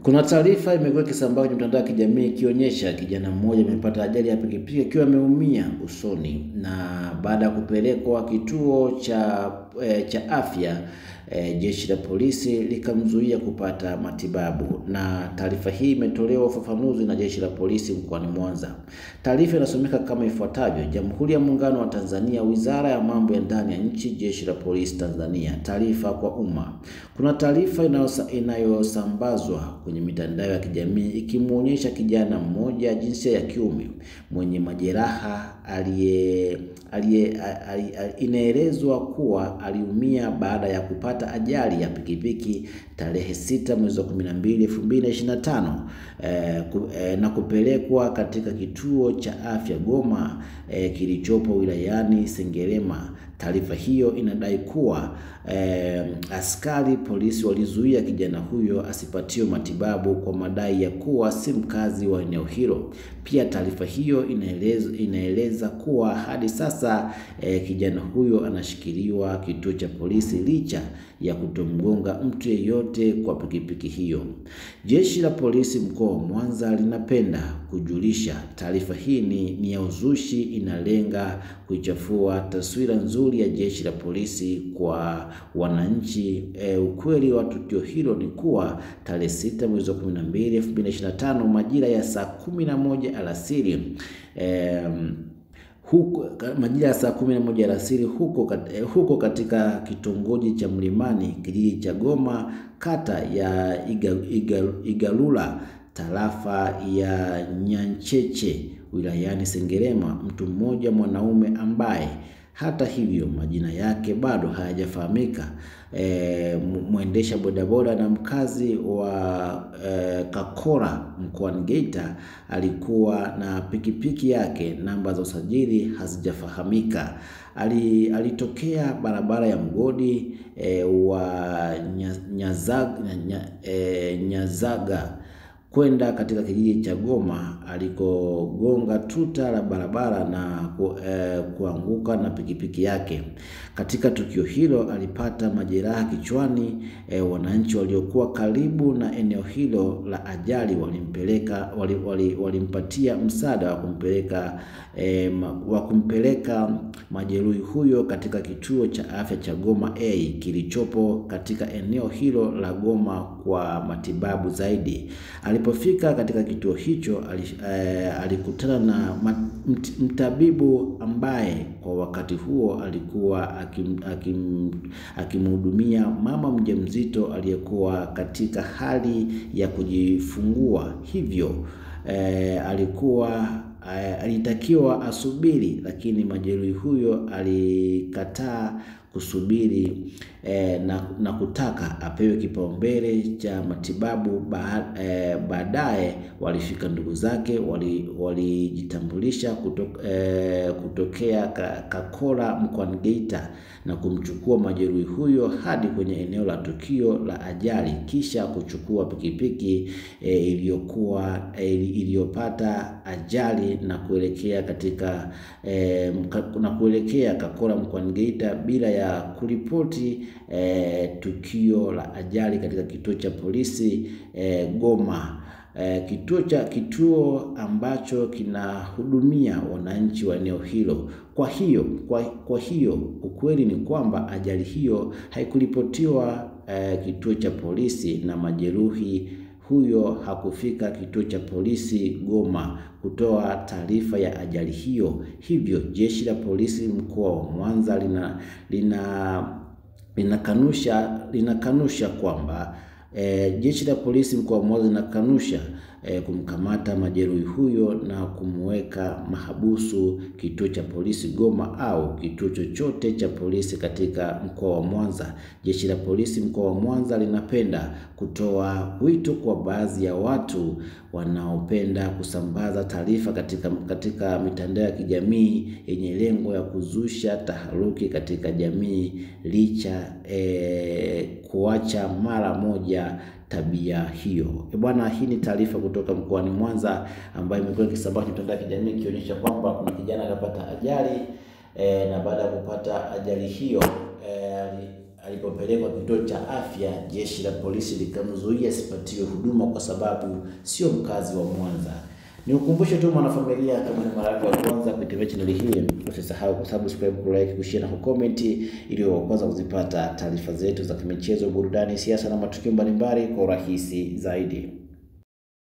Kuna taarifa imekuwa ikisambaa kwenye mtandao wa kijamii ikionyesha kijana mmoja amepata ajali ya pikipiki akiwa ameumia usoni, na baada ya kupelekwa kituo cha afya jeshi la polisi likamzuia kupata matibabu. Na taarifa hii imetolewa ufafanuzi na jeshi la polisi mkoani Mwanza. Taarifa inasomeka kama ifuatavyo: Jamhuri ya Muungano wa Tanzania, Wizara ya Mambo ya Ndani ya Nchi, Jeshi la Polisi Tanzania. Taarifa kwa umma. Kuna taarifa inayosambazwa kwenye mitandao ya kijamii ikimuonyesha kijana mmoja jinsia ya kiume mwenye majeraha inaelezwa kuwa aliumia baada ya kupata ajali ya pikipiki tarehe 6 mwezi wa 12 2025 na kupelekwa katika kituo cha afya Goma kilichopo wilayani Sengerema. Taarifa hiyo inadai kuwa askari polisi walizuia kijana huyo asipatiwe matibabu kwa madai ya kuwa si mkazi wa eneo hilo. Pia taarifa hiyo inaeleza kuwa hadi sasa kijana huyo anashikiliwa kituo cha polisi licha ya kutomgonga mtu yeyote kwa pikipiki hiyo. Jeshi la polisi mkoa wa Mwanza linapenda kujulisha taarifa hii ni ya uzushi, inalenga kuichafua taswira nzuri ya jeshi la polisi kwa wananchi. Ukweli wa tukio hilo ni kuwa tarehe 6 mwezi wa 12 2025 majira ya saa 11 alasiri huko katika kitongoji cha Mlimani, kijiji cha Goma, kata ya Igalula, tarafa ya Nyancheche, wilayani Sengerema, mtu mmoja mwanaume ambaye hata hivyo majina yake bado hayajafahamika, mwendesha bodaboda na mkazi wa Kakora mkoani Geita, alikuwa na pikipiki yake, namba za usajili hazijafahamika. Alitokea barabara ya mgodi wa Nyazaga kwenda katika kijiji cha Goma alikogonga tuta la barabara na kuanguka na pikipiki yake. Katika tukio hilo alipata majeraha kichwani. Wananchi waliokuwa karibu na eneo hilo la ajali walimpatia msaada wa kumpeleka majeruhi huyo katika kituo cha afya cha Goma A kilichopo katika eneo hilo la Goma kwa matibabu zaidi. Alipofika katika kituo hicho alikutana na mtabibu ambaye kwa wakati huo alikuwa akimhudumia mama mjamzito aliyekuwa katika hali ya kujifungua. Hivyo alitakiwa asubiri, lakini majeruhi huyo alikataa kusubiri na kutaka apewe kipaumbele cha matibabu. Baadaye walifika ndugu zake, walijitambulisha kutokea Kakora mkoani Geita na kumchukua majeruhi huyo hadi kwenye eneo la tukio la ajali, kisha kuchukua pikipiki iliyopata ajali na kuelekea Kakora mkoani Geita bila ya kuripoti tukio la ajali katika kituo cha polisi Goma. Kituo ambacho kinahudumia wananchi wa eneo hilo. Kwa hiyo ukweli ni kwamba ajali hiyo haikuripotiwa kituo cha polisi na majeruhi huyo hakufika kituo cha polisi Goma kutoa taarifa ya ajali hiyo. Hivyo jeshi la polisi mkoa wa Mwanza linakanusha kwamba jeshi la polisi mkoa wa Mwanza linakanusha kumkamata majeruhi huyo na kumweka mahabusu kituo cha polisi Goma au kituo chochote cha polisi katika mkoa wa Mwanza. Jeshi la polisi mkoa wa Mwanza linapenda kutoa wito kwa baadhi ya watu wanaopenda kusambaza taarifa katika mitandao ya kijamii yenye lengo ya kuzusha taharuki katika jamii, licha kuacha mara moja tabia hiyo. Bwana, hii ni taarifa kutoka mkoani Mwanza ambayo imekuwa ikisambaa kwenye mitandao ya kijamii ikionyesha kwamba kuna kijana akapata ajali na baada ya kupata ajali hiyo Alipopelekwa kituo cha afya, jeshi la polisi likamzuia asipatiwe huduma kwa sababu sio mkazi wa Mwanza. Nikukumbushe tu mwanafamilia, kama ni mara yako ya kwanza kuitembelea chaneli hii, usisahau kusubscribe, kulike, kushare na kucomment ili uwe wa kwanza kuzipata taarifa zetu za kimichezo, burudani, siasa na matukio mbalimbali kwa urahisi zaidi.